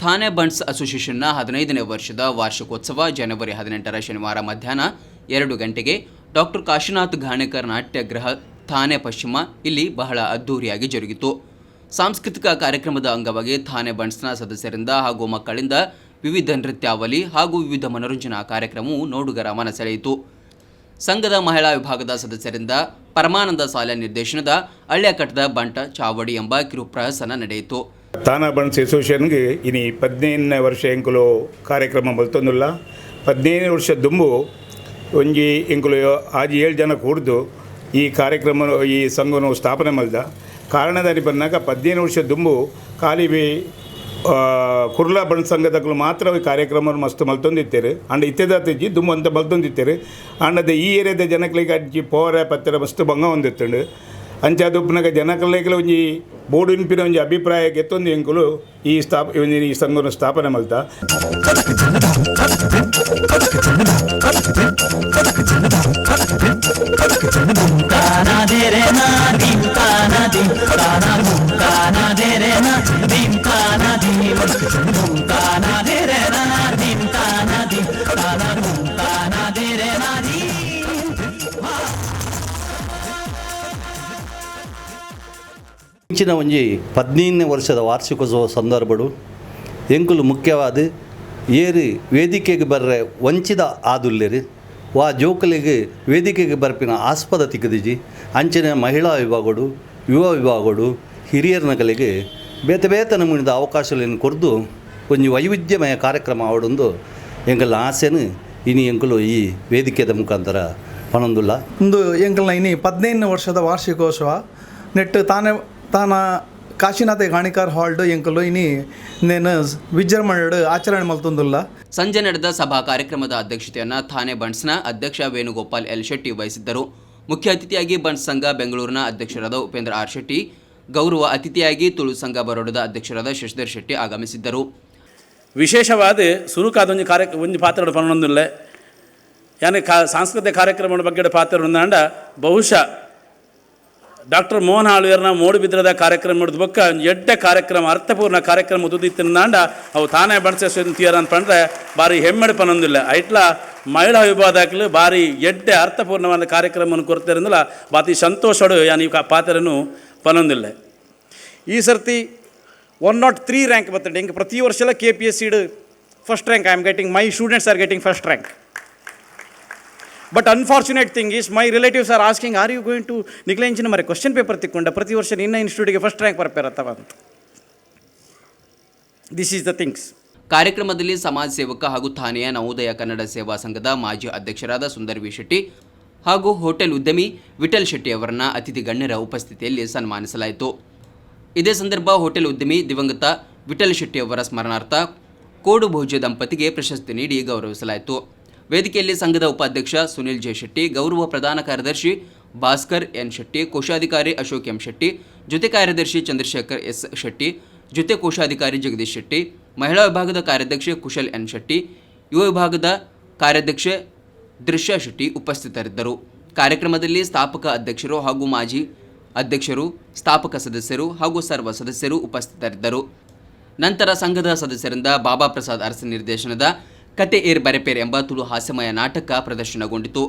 Thane bunts ಅಸೋಸಿಯೇಷನ್ನ 15ನೇ ವರ್ಷದ ವಾರ್ಷಿಕೋತ್ಸವ ಜನವರಿ 18ರ ಶನಿವಾರ ಮಧ್ಯಾಹ್ನ 2 ಗಂಟೆಗೆ ಡಾಕ್ಟರ್ ಕಾಶಿನಾಥ್ ಘಾಣೇಕರ್ ನಾಟ್ಯಗೃಹ, ಥಾನೆ ಪಶ್ಚಿಮ ಇಲ್ಲಿ ಬಹಳ ಅದ್ಧೂರಿಯಾಗಿ ಜರುಗಿತು. ಸಾಂಸ್ಕೃತಿಕ ಕಾರ್ಯಕ್ರಮದ ಅಂಗವಾಗಿ ಥಾನೆ ಬಂಟ್ಸ್ನ ಸದಸ್ಯರಿಂದ ಹಾಗೂ ಮಕ್ಕಳಿಂದ ವಿವಿಧ ನೃತ್ಯಾವಳಿ ಹಾಗೂ ವಿವಿಧ ಮನೋರಂಜನಾ ಕಾರ್ಯಕ್ರಮವು ನೋಡುಗರ ಮನಸೆಳೆಯಿತು. ಸಂಘದ ಮಹಿಳಾ ವಿಭಾಗದ ಸದಸ್ಯರಿಂದ ಪರಮಾನಂದ ಸಾಲೆ ನಿರ್ದೇಶನದ ಅಳ್ಯಕಟ್ಟದ ಬಂಟ ಚಾವಡಿ ಎಂಬ ಕಿರುಪ್ರಹಸನ ನಡೆಯಿತು. ತಾನಾ ಬಂಟ್ಸ್ ಅಸೋಸಿಯೇಷನ್ಗೆ ಇನಿ 15ನೇ ವರ್ಷ ಎಂಕುಲು ಕಾರ್ಯಕ್ರಮ ಮಲ್ತೊಂದುಲ್ಲ. 15 ವರ್ಷ ದುಂಬು ಒಂಜಿ ಎಂಕುಲು ಆಜಿ ಏಳು ಜನ ಕೂಡ್ದು ಈ ಕಾರ್ಯಕ್ರಮ, ಈ ಸಂಘನು ಸ್ಥಾಪನೆ ಮಲ್ದ. ಕಾರಣದಾನಿ ಬಂದಾಗ 15 ವರ್ಷ ದುಂಬು ಖಾಲಿ ಬಿ ಕುರ್ಲಾ ಬಂಟ್ ಸಂಘದಕುಲು ಮಾತ್ರ ಈ ಕಾರ್ಯಕ್ರಮ ಮಸ್ತ್ ಮಲ್ತೊಂದಿತ್ತೇರು. ಅಂಡ ಇತ್ತೆದಾತಿಜ್ಜಿ, ದುಂಬು ಅಂತ ಮಲ್ತೊಂದಿತ್ತೇರು. ಅಂಡದ ಈ ಏರಿಯಾದ ಜನಕ್ಲೆಗ್ ಅಜ್ಜಿ ಪೋರೆ ಪತ್ತೆರ ಮಸ್ತ್ ಬಂಗ ಹೊಂದಿತ್ತುಂಡು. ಅಂಚಾದ್ ಉಪ್ಪುನಗ ಜನಕಲೆಗ್ಲ ಒಂಜಿ ಬೋಡು ಇನ್ಪಿನ ಒಂಜಿ ಅಭಿಪ್ರಾಯ ಗೆತ್ತೊಂದು ಎಂಕುಲು ಒಂಜಿ ಈ ಸಂಘನ ಸ್ಥಾಪನೆ ಮಲ್ತ. ಇಂಚಿನ ಒಂಜಿ 15ನೇ ವರ್ಷದ ವಾರ್ಷಿಕೋತ್ಸವ ಸಂದರ್ಭಡು ಎಂಕುಲು ಮುಖ್ಯವಾದ ಏರು ವೇದಿಕೆಗೆ ಬರ್ರೆ ವಂಚಿತ ಆದುಲ್ಲೇರು, ವಾ ಜೋಕುಲೆಗ್ ವೇದಿಕೆಗೆ ಬರ್ಪಿನ ಆಸ್ಪದ ತಿಕ್ಕದಿಜಿ. ಅಂಚನೆ ಮಹಿಳಾ ವಿಭಾಗಡು, ಯುವ ವಿಭಾಗಡು, ಹಿರಿಯರ್ನಕಲೆಗ್ ಬೇತೆ ಬೇತೆ ನಮೂನಿದ ಅವಕಾಶಗಳನ್ನು ಕೊರ್ದು ಒಂಜಿ ವೈವಿಧ್ಯಮಯ ಕಾರ್ಯಕ್ರಮ ಆವಡೊಂದು ಎಂಕಲ್ನ ಆಸೆನು ಇನಿ ಎಂಕುಲು ಈ ವೇದಿಕೆದ ಮುಖಾಂತರ ಪನೊಂದುಲ್ಲ. ಒಂದು ಎಂಕಲ್ನ ಇನಿ 15ನೇ ವರ್ಷದ ವಾರ್ಷಿಕೋತ್ಸವ ನೆಟ್ಟು ತಾನೇ ತಾನ ಕಾಶಿನಾಥ ಗಾಣಿಕಾರ್ ಹಾಲ್ಡ್ ಎಂಕುಲು ಇನಿ ನೇನು ವಿಜೃಂಭಣೆಡ್ ಆಚರಣೆ ಮಲ್ತೊಂದುಲ್ಲ. ಸಂಜೆ ನಡೆದ ಸಭಾ ಕಾರ್ಯಕ್ರಮದ ಅಧ್ಯಕ್ಷತೆಯನ್ನು ಥಾನೆ ಬಂಟ್ಸ್ನ ಅಧ್ಯಕ್ಷ ವೇಣುಗೋಪಾಲ್ ಎಲ್ ಶೆಟ್ಟಿ ವಹಿಸಿದ್ದರು. ಮುಖ್ಯ ಅತಿಥಿಯಾಗಿ ಬಂಟ್ಸ್ ಸಂಘ ಬೆಂಗಳೂರಿನ ಅಧ್ಯಕ್ಷರಾದ ಉಪೇಂದ್ರ ಆರ್ ಶೆಟ್ಟಿ, ಗೌರವ ಅತಿಥಿಯಾಗಿ ತುಳು ಸಂಘ ಬರೋಡದ ಅಧ್ಯಕ್ಷರಾದ ಶಶಿಧರ್ ಶೆಟ್ಟಿ ಆಗಮಿಸಿದ್ದರು. ವಿಶೇಷವಾದ ಸುರುಕಾದ ಒಂಜಿ ಕಾರ್ಯ ಒಂಜಿ ಪಾತ್ರ ಪನೊಂದುಲ್ಲೆ. ಯಾನೆ ಕಾ ಸಾಂಸ್ಕೃತಿಕ ಕಾರ್ಯಕ್ರಮದ ಬಗ್ಗೆ ಪಾತ್ರ ಉಂದಾಂಡ, ಬಹುಶಃ ಡಾಕ್ಟರ್ ಮೋಹನ್ ಆಳ್ವೇರ್ನ ಮೂಡುಬಿದ್ರದ ಕಾರ್ಯಕ್ರಮ ಹಿಡ್ದು ಬೊಕ್ಕ ಒಂಜಿ ಎಡ್ಡೆ ಕಾರ್ಯಕ್ರಮ, ಅರ್ಥಪೂರ್ಣ ಕಾರ್ಯಕ್ರಮ ಉದುದಿತ್ತಿಂದಾಂಡ ಅವು ತಾನೇ ಬಣ್ಸೆ ತೀರ ಅಂತ ಪಂಡ್ರೆ ಬಾರಿ ಹೆಮ್ಮೆಡ್ ಪನೊಂದಿಲ್ಲ. ಐಟ್ಲ ಮಹಿಳಾ ವಿಭಾಗದಾಕ್ಲು ಬಾರಿ ಎಡ್ಡೆ ಅರ್ಥಪೂರ್ಣವಾದ ಕಾರ್ಯಕ್ರಮವನ್ನು ಕೊಡ್ತಿರಂದಿಲ್ಲ. ಬಾತಿ ಸಂತೋಷಡು ಯಾನ್ ಈ ಪಾತ್ರನು ಪನೊಂದಿಲ್ಲ. ಈ ಸರ್ತಿ 103 ರ್ಯಾಂಕ್ ಬರ್ತದೆ. ಹಿಂಗೆ ಪ್ರತಿ ವರ್ಷ K P S said first rank I am getting, my students are getting first rank. But unfortunate thing is, my relatives are asking, "Are you going to ನಿಗ್ಲೆಂಚಿನ ಮರೆ ಕ್ವಶನ್ ಪೇಪರ್ ತಿಕ್ಕೊಂಡ? ಪ್ರತಿ ವರ್ಷ ನಿನ್ನ ಇನ್ಸ್ಟಿಟ್ಯೂಟ್ಗೆ ಫಸ್ಟ್ ರ್ಯಾಂಕ್ ಬರ್ಪೇರತ್ತವ" ಅಂತ. This is the things. ಕಾರ್ಯಕ್ರಮದಲ್ಲಿ ಸಮಾಜ ಸೇವಕ ಹಾಗೂ ಥಾನೆಯ ನವೋದಯ ಕನ್ನಡ ಸೇವಾ ಸಂಘದ ಮಾಜಿ ಅಧ್ಯಕ್ಷರಾದ ಸುಂದರ್ ವಿ ಶೆಟ್ಟಿ ಹಾಗೂ ಹೋಟೆಲ್ ಉದ್ಯಮಿ ವಿಠಲ್ ಶೆಟ್ಟಿ ಅವರನ್ನ ಅತಿಥಿ ಗಣ್ಯರ ಉಪಸ್ಥಿತಿಯಲ್ಲಿ ಸನ್ಮಾನಿಸಲಾಯಿತು. ಇದೇ ಸಂದರ್ಭ ಹೋಟೆಲ್ ಉದ್ಯಮಿ ದಿವಂಗತ ವಿಠಲ್ ಶೆಟ್ಟಿ ಅವರ ಸ್ಮರಣಾರ್ಥ ಕೋಡು ಭೋಜ್ಯ ದಂಪತಿಗೆ ಪ್ರಶಸ್ತಿ ನೀಡಿ ಗೌರವಿಸಲಾಯಿತು. ವೇದಿಕೆಯಲ್ಲಿ ಸಂಘದ ಉಪಾಧ್ಯಕ್ಷ ಸುನಿಲ್ ಜೆ ಶೆಟ್ಟಿ, ಗೌರವ ಪ್ರಧಾನ ಕಾರ್ಯದರ್ಶಿ ಭಾಸ್ಕರ್ ಎನ್ ಶೆಟ್ಟಿ, ಕೋಶಾಧಿಕಾರಿ ಅಶೋಕ್ ಎಂ ಶೆಟ್ಟಿ, ಜೊತೆ ಕಾರ್ಯದರ್ಶಿ ಚಂದ್ರಶೇಖರ್ ಎಸ್ ಶೆಟ್ಟಿ, ಜೊತೆ ಕೋಶಾಧಿಕಾರಿ ಜಗದೀಶ್ ಶೆಟ್ಟಿ, ಮಹಿಳಾ ವಿಭಾಗದ ಕಾರ್ಯಾಧ್ಯಕ್ಷೆ ಕುಶಲ್ ಎನ್ ಶೆಟ್ಟಿ, ಯುವ ವಿಭಾಗದ ಕಾರ್ಯಾಧ್ಯಕ್ಷೆ ದೃಶ್ಯ ಶೆಟ್ಟಿ ಉಪಸ್ಥಿತರಿದ್ದರು. ಕಾರ್ಯಕ್ರಮದಲ್ಲಿ ಸ್ಥಾಪಕ ಅಧ್ಯಕ್ಷರು ಹಾಗೂ ಮಾಜಿ ಅಧ್ಯಕ್ಷರು, ಸ್ಥಾಪಕ ಸದಸ್ಯರು ಹಾಗೂ ಸರ್ವ ಸದಸ್ಯರು ಉಪಸ್ಥಿತರಿದ್ದರು. ನಂತರ ಸಂಘದ ಸದಸ್ಯರಿಂದ ಬಾಬಾ ಪ್ರಸಾದ್ ಅರಸ್ ನಿರ್ದೇಶನದ ಕತೆ ಏರ್ ಬರೆಪೇರ್ ಎಂಬ ತುಳು ಹಾಸ್ಯಮಯ ನಾಟಕ ಪ್ರದರ್ಶನಗೊಂಡಿತು.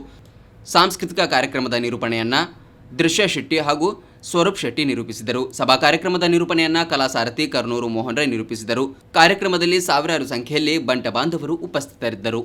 ಸಾಂಸ್ಕೃತಿಕ ಕಾರ್ಯಕ್ರಮದ ನಿರೂಪಣೆಯನ್ನ ದೃಶ್ಯ ಶೆಟ್ಟಿ ಹಾಗೂ ಸ್ವರೂಪ್ ಶೆಟ್ಟಿ ನಿರೂಪಿಸಿದರು. ಸಭಾ ಕಾರ್ಯಕ್ರಮದ ನಿರೂಪಣೆಯನ್ನ ಕಲಾಸಾರಥಿ ಕರ್ನೂರು ಮೋಹನ್ ರೈ ನಿರೂಪಿಸಿದರು. ಕಾರ್ಯಕ್ರಮದಲ್ಲಿ ಸಾವಿರಾರು ಸಂಖ್ಯೆಯಲ್ಲಿ ಬಂಟ ಬಾಂಧವರು ಉಪಸ್ಥಿತರಿದ್ದರು.